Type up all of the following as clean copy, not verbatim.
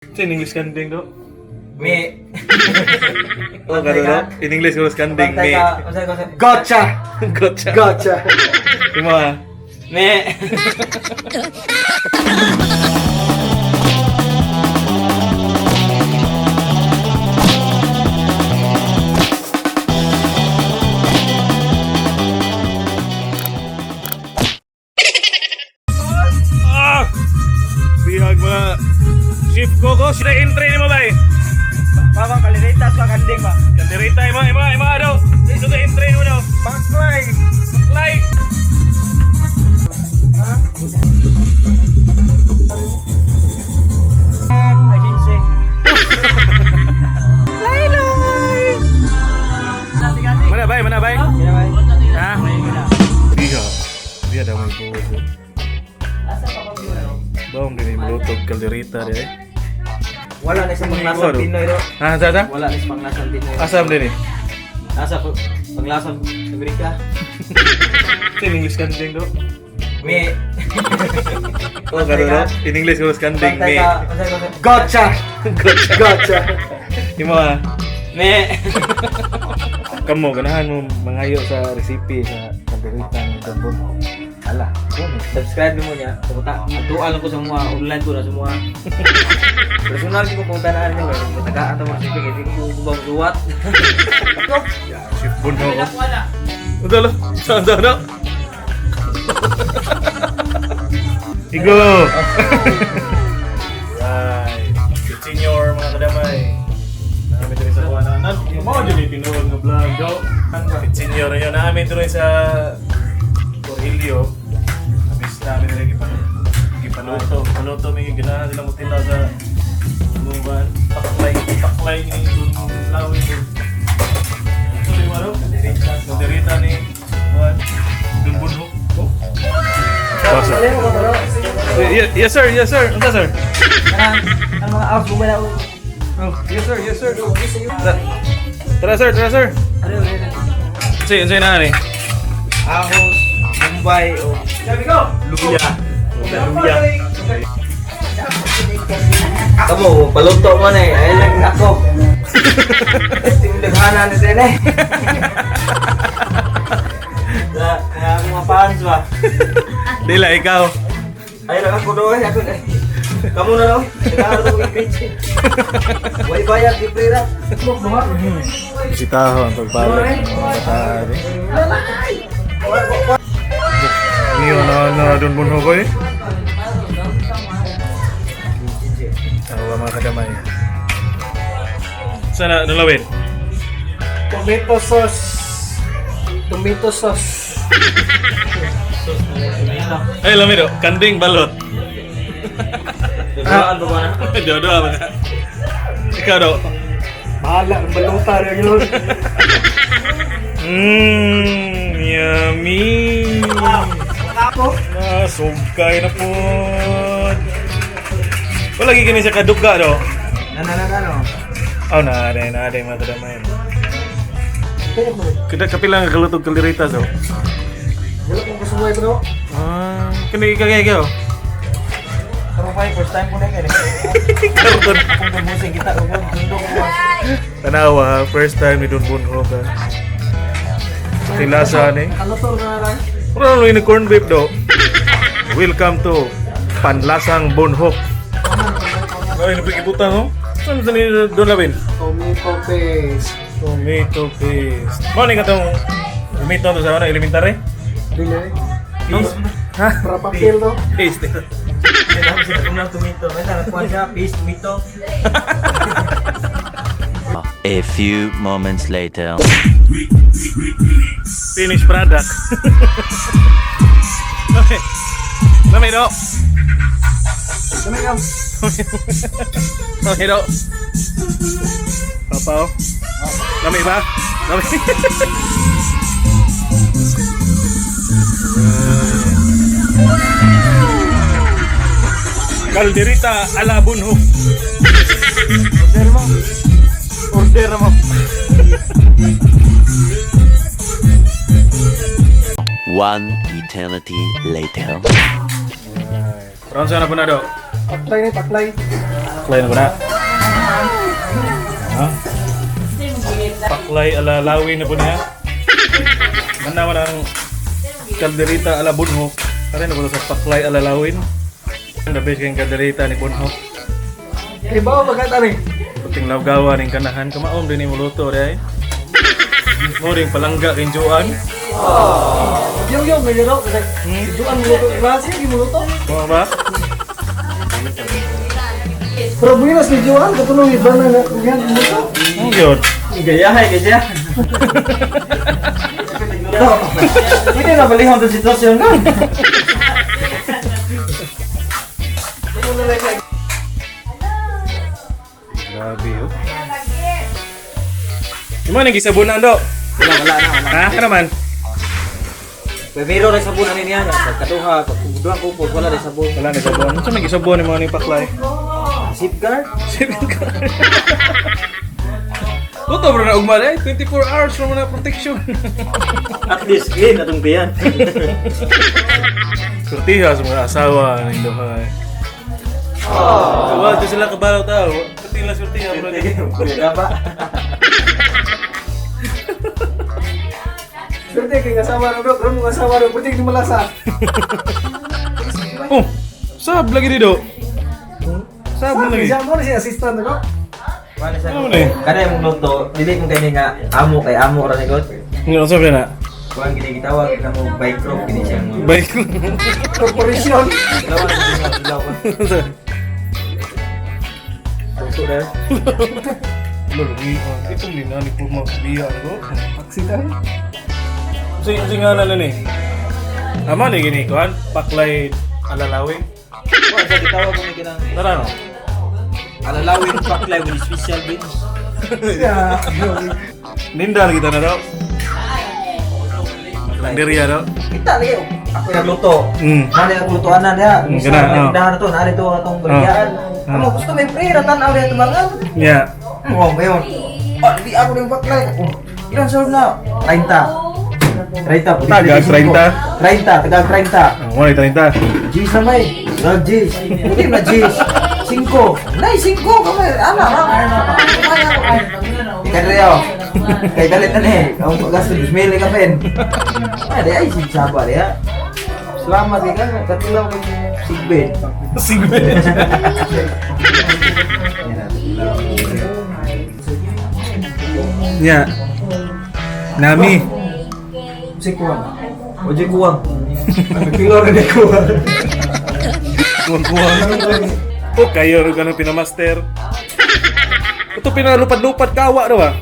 Sa in English kanding do? Me. Oh, kado do? In English ko kanding me. Gotcha! Gotcha. Gotcha! Imo ah. Me. Ah! Bihag mga Chef Coco, sila entry nimo bay. Baba kalirita sa kanding ba. Kaldereta imo imo imo do. Ito sa entry nimo do. Baklay! Like. Ay kinse. Mana bay, mana bay? Ha? Biha. Biha daw may buo. Bawang din yung lutog kaldereta di eh. Wala na sa panglasang Pinoy do. Ha, sa sa? Wala na sa panglasang Pinoy. Asam din eh. Nasa panglasang Amerika. Sa in English kanding do. Me. Oh, kado do. In English ko kanding me. Gotcha! Gotcha. Gotcha! Imo ah. Me. Kamo ganahan mo mangayo sa recipe sa kaldereta ng Gabon. Ala, kuno. Subscribe mo niya. Pumunta. Atuan lang ko sa mga online ko na sa mga personal ko pumunta na ano eh. Tagaan ta mga sige di ko ko ba suwat. Chef Bunho ko. Udah lo, saan saan do? Igo! Right. Si Senior mga kadamay. Namin diri sa kuha na. Mo jud ni tinuod nga vlog do. Si Senior yun namin diri sa Corelio. Nabis namin diri gipaluto. Paluto mi ganahan sila mo tila sa muban. Paklay, paklay ni dun lawin dun. Ito di ba Kaldereta ni Juan Dun Bunho. Oh. Basa. Yes sir, yes sir. Unsa sir? Ang mga house bumala. Oh, yes sir, yes sir. Tara sir, tara sir. Ano yun? Unsay unsay na ni? Ahos, Mumbai, o Luya. Luya. Kamu, paluto mo na eh. Ay lang ako. Tindaghana ni Tene. Sa mga fans ba? Dila ikaw. Ay lang ako doon. Ako na. Kamu na daw. Nagkaroon ko yung page. Way bayad, di pera. Bisitaho ang pagpalit. Bataan eh. Niyo na na Dun Bunho ko eh. Tawa mga kadamay. Sana nalawin. Tomato sauce! Tomato sauce! Ay, lami do. Kanding balot. Duduan ba ba na? Dodo ba ka? Ikaw do. Bahala ang baluta rin yun. Yummy. Ako? Nasugkay na po. Wala lagi kini sa kaduga do. Na na na na no. Oh, na na na na mga kadamay. Kada kapila nga kalutog kaldereta so. Wala kong kasuway ko no? Ah, kini kagay kayo. Karon pa first time ko na yun eh. Karton. Kung bumusing kita, kung sundok ko. Tanawa, first time ni Don Bunho ka. Tilasa ni. Kalutor na lang. Wala nang ini corn beef do. Welcome to Panlasang Bonhok. Ay, napikibutang oh. Saan sa ni Don Labin? Tomato paste. Tomato paste. Mao ni katong tomato to sa ano, elementary? Dili. Paste. Ha? Para papel no? Paste. Kailangan sila kung ng tomato. May nakakuha siya, paste, tomato. A few moments later. Finished product. Lami. Lami do. Dami ka. Lami do. Papaw. Lami ba? Lami. Kalderita ala Bunho. Order mo. Order mo. One eternity later. Ron sana po na do. Apply na, apply. Paklay na ko na. Ha? Paklay ala lawin na po niya. Manawa ng kalderita ala bunhok. Tara na po sa paklay ala lawin. Ang the best kayong kalderita ni bunhok. Kay ba magkatari? Puting lawgawa ning kanahan kamaom din ni muluto di ay. Mo ring palangga king juan. Yung yung may laro kasi duan mo luto. Klase di mo luto. Mo ba? Pero buenas ni Juan katulong iba na na yan luto. Ang yun. Gayahay kay siya. Pwede na balihon sa sitwasyon ka. Grabe oh. Imo ning gisabunan do. Wala, wala na, wala. Ha, ka naman. Pero rin sabon ani niya, pagkaduha, pagkuduha ko po, wala rin sabon. Wala ni sabon. Ano may gisabon nimo ni paklay? Safeguard? Seven ka. Luto bro na ugma eh. 24 hours ra na protection. At least clean atong biyan. Surtiha sa mga asawa ng duha. Eh. Oh. Wala sila kabalo tao. Pati lang surtiha bro. Kuya ba? Swerte kay asawa ra bro, karon mo asawa ra putik di malasa. Oh, sab lagi dito. Sab lagi. Siya mo na siya assistant ako. Wala sa Ano ni? Kada imong luto, dili kung kini nga amo kay amo ra ni god. Nga sab na. Kuan gini gitawag na mo bike rope kini siya mo. Bike. Corporation. Lawan kini nga lawan. Luto na. Lolo, itong din na ni Puma biya ko. Aksida. Sing sing nga na ni. Ama ni gini kuan paklay alalawin. Kuan sa gitawag ko ni kinang Tara no. alalawin paklay with special beans. Yeah. Ninda kita na daw. Landeria daw. Kita lagi ako nagluto. Mali ako lutuan na diha. Gana, oh. Tindahan na to, naa dito atong baligyan. Oh. Amo gusto may pre ra tan-aw diha tumangan. Yeah. Oh, ngayon. Oh, di ako ning baklay. Oh, ilang serve na? 30. 30. Tagal, 30. 30, tagal 30. Ah, wala 30. G's na may. Tagal G's. Hindi na G's. 5. Nay, 5 kamay. Ana, ana. Kaya kay dalit na ni. Ang gasto 2,000 ka pen. Ay, di ay saba diha. Salamat kay ka katilaw kay sigbin. Sigbe. Yeah. Nami. Si kuwang. Oje kuwang. Kilo ra ni ko. Kuwang-kuwang. Oh, kayo ro ganun pinamaster. Ito pinalupad-lupad kawa daw ah.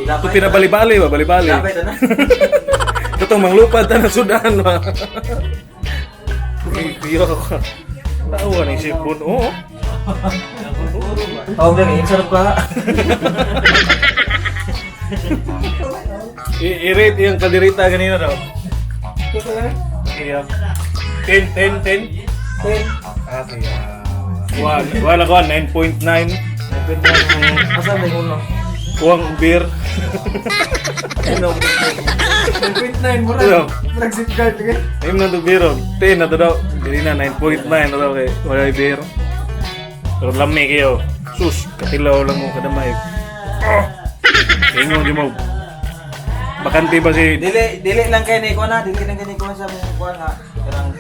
Ito pinabali-bali ba, bali-bali. Lapay ta na. Ito manglupad ta na sudan ba. Iyo ka. Tawa ni sipon. Oo. Oh, bang, insert ka. I-rate yung kalderita ganina daw. Iya. 10, 10, 10. 10. Ah, kaya. One, one ako, 9.9. Asa may uno? Kuwang beer. Uno. 9.9 mo ra. Ano? Murag safeguard kay. Ayun na to beer. Oh. 10 na to daw. Dili na, 9.9 na daw kay. Wala yung beer. Pero lami kayo. Sus, katilaw lang mo kadamay. Ah! Ingon di mo. Bakante ba si... Dili dili lang kay ni ko na, dili lang kay ni ko sa mga kuan nga kanang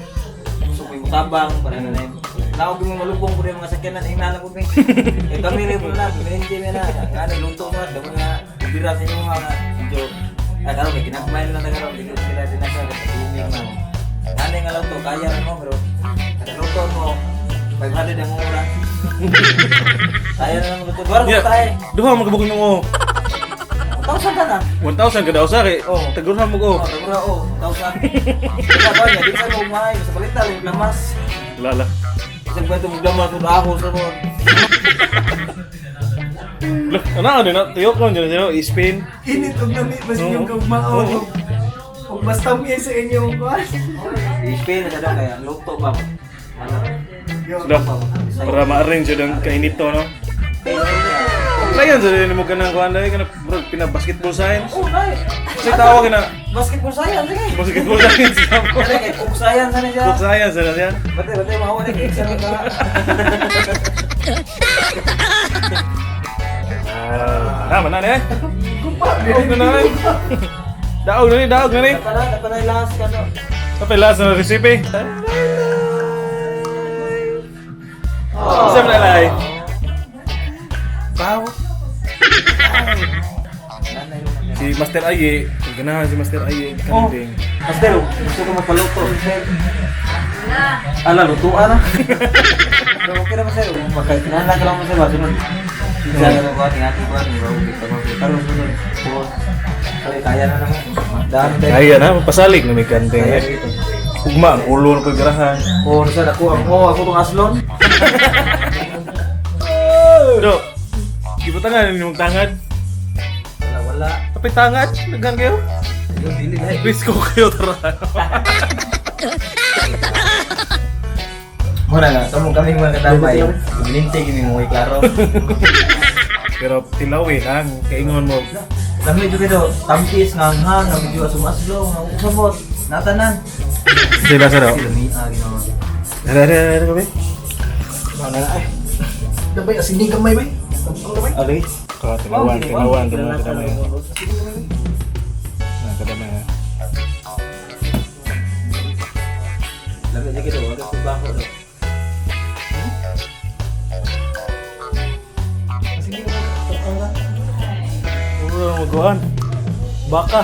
gusto ko tabang para na na. Naog mo malubong ko yung mga sakyanan ingna lang ko ping. Eh kami rin mo na, hindi na na. Nga ni luto mo damo nga bira sa inyo nga medyo ay karon may ginagmay lang na karon dili sila dinasa katulong na. Ngani nga luto kaya ra mo pero kada luto mo 500 ang mura. Kaya na lang luto. Duha Yeah. ra tayo. Duha magkabukong mo. 1,000 ka na. 1,000 kada usa kay. Oo. Tagurhan mo ko. Oh, tagura oh, 1,000. Kaya ba niya, di sa mo umay, sa balita lang lamas. Lala. Isang kwento mo lamas mo ako sa mo. Look, ano ano na tuyok ko dyan sino Spain. Init og nami mas inyong Oo. kaugmaon. Oo. Og mas tami sa inyong kuan. Spain na daw kaya luto ba. Ano? Yo. Sudah. Para ma-arrange yun ang kainito no. Kaya Sayan sa rin mo kanang kuan dai kana bro pina basketball science. Oh, nay. Kasi tawag na Basketball science sige. Basketball science. Kaya kay cook science na siya. Cook science na siya. Bate bate mahawa na kay sa ka. Ah, tama na ni. Daog na ni. Daog na ni, daog na ni. Dapat na last ka no. Kapay last na recipe. Sa na lay. Bawo. Si Master Aye, ganahan si Master Aye Oh. kanding. Master, gusto ko magpaluto. Master. Ala, lutuan na. Pero okay na, Master. Magkakinahanglan ka lang, Master. Ba? Sunod. Isa na ko, tingati ko, ni Raul, kita ko. Karon sunod. Oo. Sorry, kaya na naman. Dami tayo. Kaya na, pasalig na may kanding. Kaya Eh. dito. Ugma, ang ulo ng pagkarahan. Oo, nasa ako ang oh, ako tong aslon. Do, gibutangan ni mong tangad. Wala, wala. Kapay tangad, naghan kayo. Yung dili dai. Please ko kayo tara. Mura nga, kamo kami mga katambay. Bilinti kini mo klaro. Pero tilawi lang, kaingon mo. Lami jud kito, tampis nga hang, nga medyo sumaslo, nga usabot. Natanan. Sila sa daw. Lami ah Ginoo. Dara dara dara kape. Mana na ay. Dabay asini gamay bay. Gamay. Ali. Ka tilawan, tilawan, tilawan, tilawan. Nah, kadamay ha. Lami jud kito, wala ko bako do. Asini gamay. Puro lang maguhan. Baka.